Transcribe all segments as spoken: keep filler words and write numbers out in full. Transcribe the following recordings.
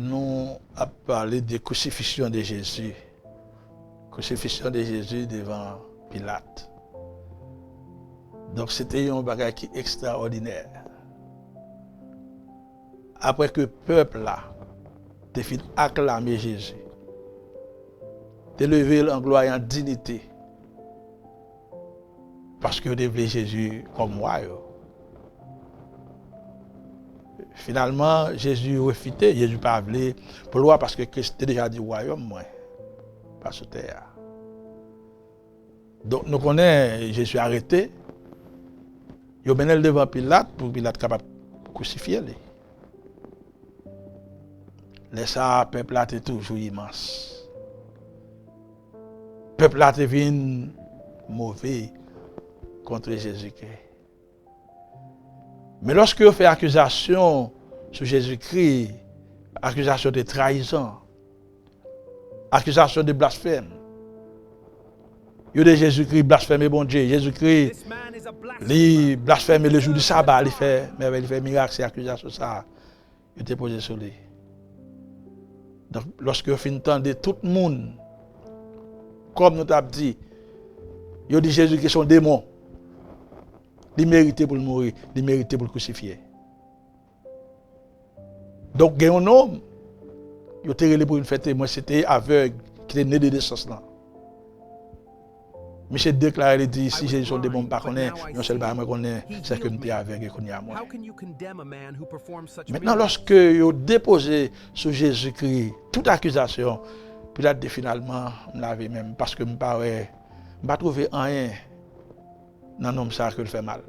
Nou ap pale de crucifixion de Jésus. Crucifixion de Jésus devan Pilat. Donk, se te yon bagay ki ekstraòdinè. Apre ke pèp la te fin aklame Jezi, te leve l an glwa e an diyite, paske yo te vle Jezi kòm wa yo. Finalman, Jezi refite, Jezi pa vle pou l wa, paske Kris te deja di, wayòm mwen pa sou tè a. Donk, nou konnen Jezi arete, yo mennen l devan Pilat pou Pilat kapab krisifye li. Lè sa a, pèp la te toujou imans. Pèp la te vin move kont Jezikri. Men lòske yo fè akizasyon sou Jezikri, akizasyon de trayizon, akizasyon de blasfèm. Yo di Jezikri blasfème Bondye. Jezikri, li blasfème le jour du sabbat, li fè mèvèy, li fè mirak, se akizasyon sa a yo te poze sou li. Donk, lòske yo fin tande tout moun, kòm nou t ap di, yo di Jezikri se yon demon, li merite pou l mouri, li merite pou l krisifye. Donk, gen yon nonm, yo te rele pou vin fè temwen, se te avèg ki te ne de nesans lan. Misye deklare, li di, si Jezi se yon demon, m pa konnen, yon sèl bagay mwen konnen, se ke m te avèg e kounye a mwen. Mentnan, lòske yo depoze sou Jezikri tout akizasyon, Pilat di finalman, m lave men m, paske m pa wè, m pa twouve anyen nan nonm sa a ke l fè mal.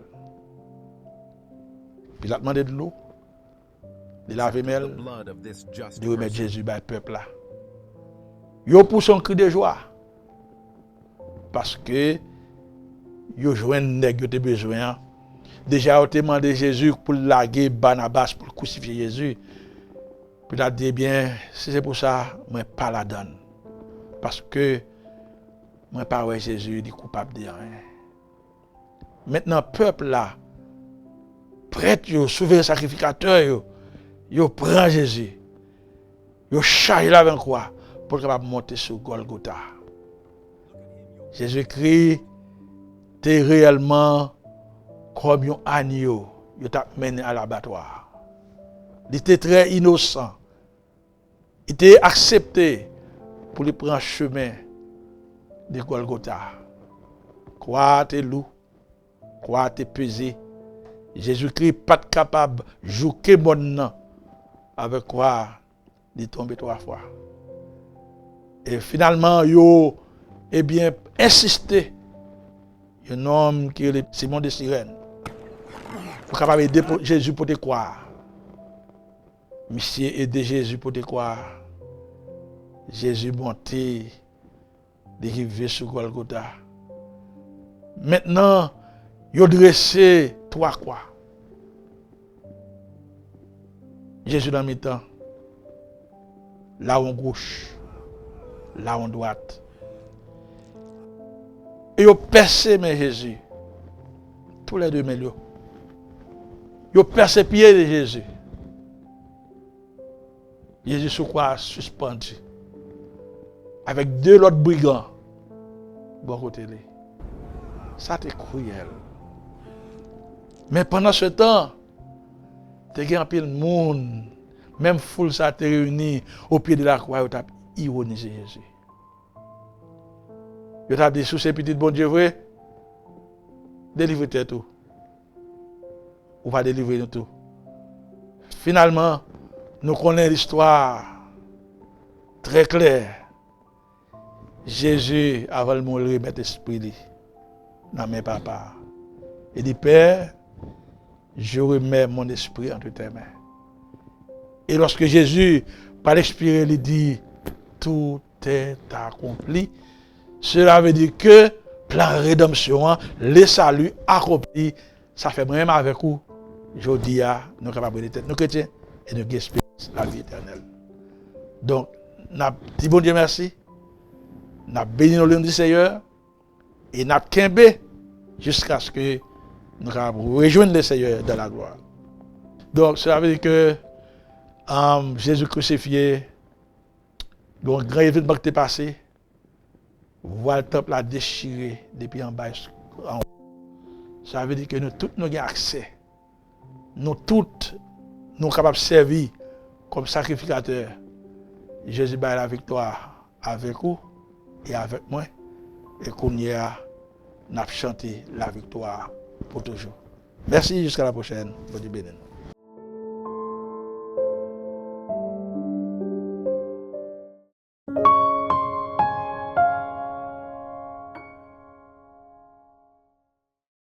Pilat mande dlo, li lave men l, li remèt Jezi bay pèp la. Yo pouse yon kri de jwa, paske yo jwenn nèg yo te bezwen an. Deja yo te mande Jezi pou l lage Banabas, pou l krisifye Jezi. Pilat di, ebyen, si se pou sa, mwen pa ladan l, paske mwen pa wè Jezi li koupab de anyen. Mentnan, pèp la, prèt yo, souvren sakrifikatè yo, yo pran Jezi, yo chaje l avè yon kwa pou l kapab monte sou Gòlgota. Jezikri te reyèlman kòm yon anyo yo t ap mennen al abatwa. Li te trè inosan. Li te aksepte pou li pran chemen de Gòlgota. Kwa a te lou, kwa a te peze. Jezikri pa t kapab jouke mòn nan avèk kwa a, li tonbe twa fwa. E finalman, yo, ebyen, ensiste. Yon nonm ki rele Simon de Sirèn, pou kapab ede po-, Jezi pote kwa a. Misye ede Jezi pote kwa a. Jezi monte, li rive sou Gòlgota. Mentnan, yo drese twa kwa. Jezi nan mitan, lawon goch, lawon dwat. E yo pèse men Jezi, toulède men l yo. Yo pèse pye de Jezi. Jezi sou kwa a sispandi avèk de lòt brigan bò kote li. Sa te kriyèl. Men pandan se tan, te gen anpil moun, menm foul sa a te reyini o pye de la kwa, yo t ap iwonize Jezi. Yo t ap di, si w se pitit Bondye vre, delivre tèt ou. Ou va delivre nou tou. Finalman, nou konnen listwa trè klè. Jezi, avan l mouri, remèt espri li nan men Papa a. Li di, Père, je remets mon esprit entre tes mains. E lòske Jezi pral ekspire, li di, tout est accompli. Cela veut dire que plan redanmsyon an, le salut accompli, sa fè mwen menm avèk ou, jodi a, nou kapab rele tèt nou kretyen e nou gen esperans lavi etènèl. Donk, n ap di Bondye mèsi, n ap beni non di Seyè, e n ap kenbe jiskaske nou kapab rejwenn le Seyè dans la gloire. Donk, cela veut dire que, Ann, Jezi krisifye, gen yon gran evènman ki te pase, vwal tanp la dechire depi anba jiska anwo. Sa vle di ke nou tout nou gen aksè. Nou tout, nou kapab sèvi kòm sakrifikatè. Jezi bay laviktwa avèk ou e avèk mwen. E kounye a, n ap chante laviktwa pou toujou. Mèsi, jiska la pwochèn. Bondye beni nou.